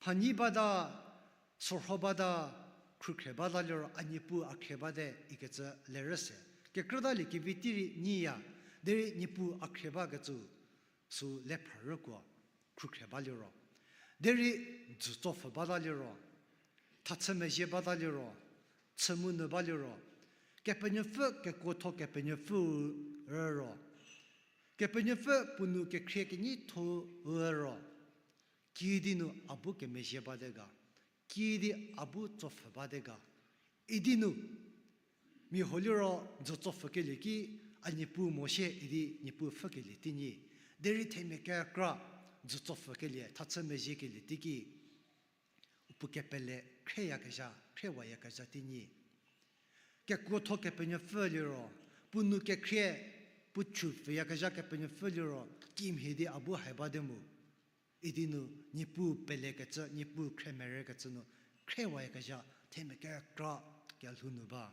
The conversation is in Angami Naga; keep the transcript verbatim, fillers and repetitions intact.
Mhanyi bata, sorho bata, khrükhrie bata liro a Niepuu a khrie bate ikecü lerü se. Kekrütalie kevi tei rei nyiya, derei Niepuu a khrie bakecü sü le phrarüko khrükhrie ba liro. Derei dzütsopfü bata liro, thachü mezhie bata liro, chü mu nu ba liro, Kepenuopfü kekuotho Kepenuopfüu rüro, Kepenuopfü puo nou kekhrie kenyithou rüro, kiüdi nu a bu kemezhie bate ga, kiüdi a bu tsopfü bate ga, idi nu mia huo liro dzütsopfükelie ki a Niepuu mo shie idi Niepuu pfhükelie tei nyi. Derei themia kekra dzütsopfükelie, thachü mezhiekelie teiki u puo kepele khrieyakezha, khriewayakezha tei nyi. Kekuotho Kepenuopfü liro, puo nou kekhrie, puo chü pfüyakezha Kepenuopfü liro, kimhie di a bu hai bate mu. Idi nu Niepuu pelekecü, Niepuu khriemerükecü nu khriewayakezha themia kekra kelhou nu ba.